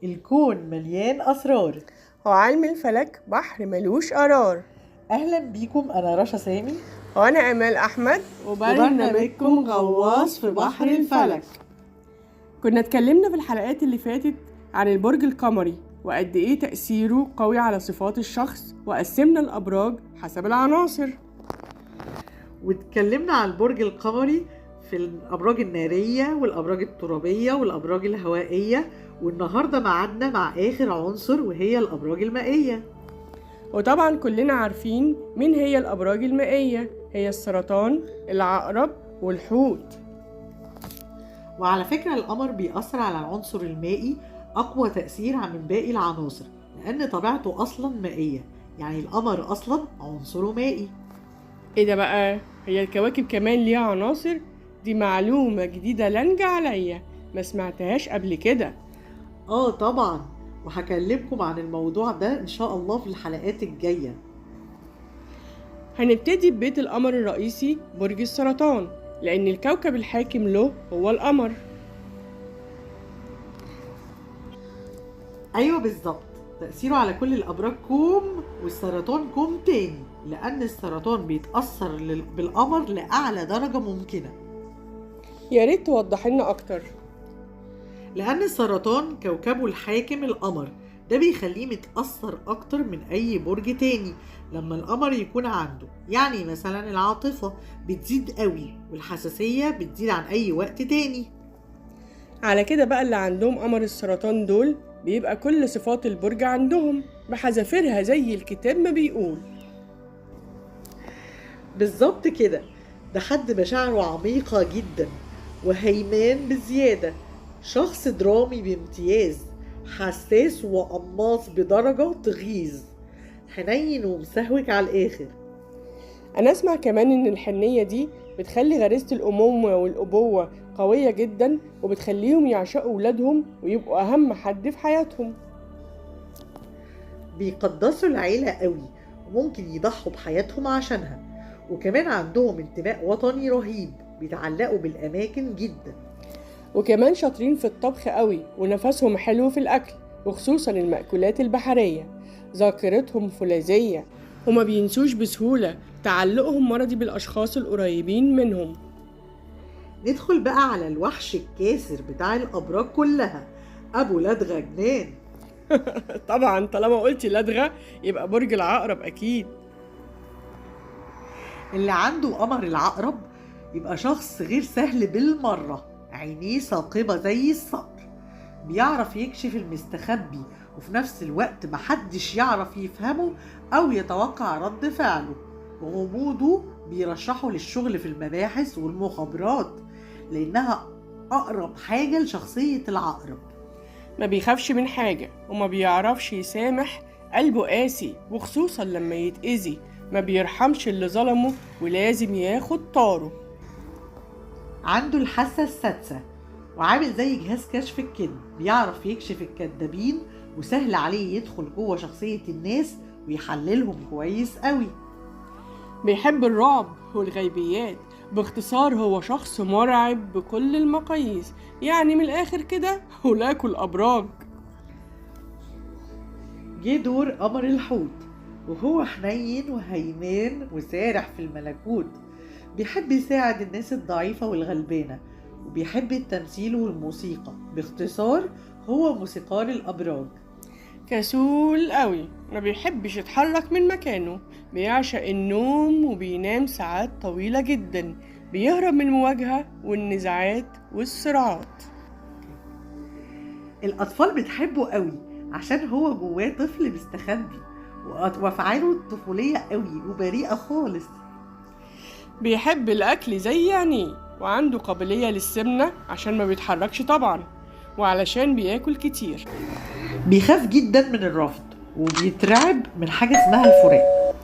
الكون مليان أسرار. وعلم الفلك بحر ملوش قرار. أهلا بيكم، أنا رشا سامي وأنا أمال أحمد، وبرنامجكم غواص في بحر الفلك. كنا اتكلمنا في الحلقات اللي فاتت عن البرج القمري وقد إيه تأثيره قوي على صفات الشخص، وقسمنا الأبراج حسب العناصر، واتكلمنا عن البرج القمري في الأبراج النارية والأبراج الترابية والأبراج الهوائية، والنهاردة معادنا مع آخر عنصر وهي الأبراج المائية. وطبعا كلنا عارفين مين هي الأبراج المائية، هي السرطان، العقرب، والحوت. وعلى فكرة القمر بيأثر على العنصر المائي أقوى تأثير عن من باقي العناصر، لأن طبيعته أصلا مائية، يعني القمر أصلا عنصره مائي. إيه ده بقى؟ هي الكواكب كمان ليها عناصر؟ دي معلومة جديدة لنج عليا، ما سمعتهاش قبل كده. آه طبعا، وهكلمكم عن الموضوع ده إن شاء الله في الحلقات الجاية. هنبتدي ببيت القمر الرئيسي برج السرطان، لأن الكوكب الحاكم له هو القمر. أيوة بالظبط، تأثيره على كل الأبراج كوم والسرطان كوم تاني، لأن السرطان بيتأثر بالقمر لأعلى درجة ممكنة. يا ريت توضح لنا أكتر. لأن السرطان كوكبه الحاكم القمر، ده بيخليه متأثر أكتر من أي برج تاني لما القمر يكون عنده. يعني مثلا العاطفة بتزيد قوي والحساسية بتزيد عن أي وقت تاني. على كده بقى اللي عندهم قمر السرطان دول بيبقى كل صفات البرج عندهم بحذافيرها زي الكتاب ما بيقول. بالظبط كده، ده حد مشاعره عميقة جدا وهيمان بزيادة، شخص درامي بامتياز، حساس وقماص بدرجة تغيظ، حنين ومسهوك على الآخر. أنا أسمع كمان إن الحنية دي بتخلي غريزة الأمومة والأبوة قوية جدا، وبتخليهم يعشقوا ولادهم ويبقوا أهم حد في حياتهم. بيقدسوا العيلة قوي وممكن يضحوا بحياتهم عشانها، وكمان عندهم انتماء وطني رهيب، بيتعلقوا بالأماكن جدا، وكمان شاطرين في الطبخ قوي ونفسهم حلو في الأكل، وخصوصا المأكولات البحرية. ذاكرتهم فولاذية وما بينسوش بسهولة، تعلقهم مرضي بالأشخاص القريبين منهم. ندخل بقى على الوحش الكاسر بتاع الأبراج كلها، أبو لدغة جنان. طبعا طالما قلتي لدغة يبقى برج العقرب أكيد. اللي عنده قمر العقرب يبقى شخص غير سهل بالمرة، عينيه ثاقبة زي الصقر، بيعرف يكشف المستخبي، وفي نفس الوقت محدش يعرف يفهمه أو يتوقع رد فعله. غموضه بيرشحه للشغل في المباحث والمخابرات، لأنها أقرب حاجة لشخصية العقرب. ما بيخافش من حاجة وما بيعرفش يسامح، قلبه قاسي وخصوصا لما يتأذي، ما بيرحمش اللي ظلمه ولازم ياخد طاره. عنده الحاسة السادسة وعامل زي جهاز كشف الكذب، بيعرف يكشف الكذابين وسهل عليه يدخل جوه شخصية الناس ويحللهم كويس قوي. بيحب الرعب والغيبيات، باختصار هو شخص مرعب بكل المقاييس، يعني من الآخر كده هولاكوا الأبراج. جه دور قمر الحوت، وهو حنين وهيمان وسارح في الملكوت، بيحب يساعد الناس الضعيفة والغلبانة، وبيحب التمثيل والموسيقى، باختصار هو موسيقار الأبراج. كسول قوي، ما بيحبش يتحرك من مكانه، بيعشق النوم وبينام ساعات طويلة جدا، بيهرب من المواجهة والنزاعات والصراعات. الأطفال بتحبه قوي عشان هو جواه طفل مستخبي، وأفعاله الطفولية قوي وبريئة خالص. بيحب الأكل زي يعني، وعنده قابلية للسمنة عشان ما بيتحركش طبعا، وعلشان بياكل كتير. بيخاف جدا من الرفض وبيترعب من حاجة اسمها الفراق.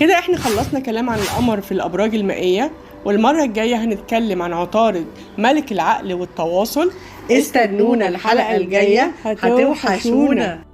كده احنا خلصنا كلام عن القمر في الأبراج المائية، والمرة الجاية هنتكلم عن عطارد ملك العقل والتواصل. استنونا الحلقة الجاية، هتوحشونا.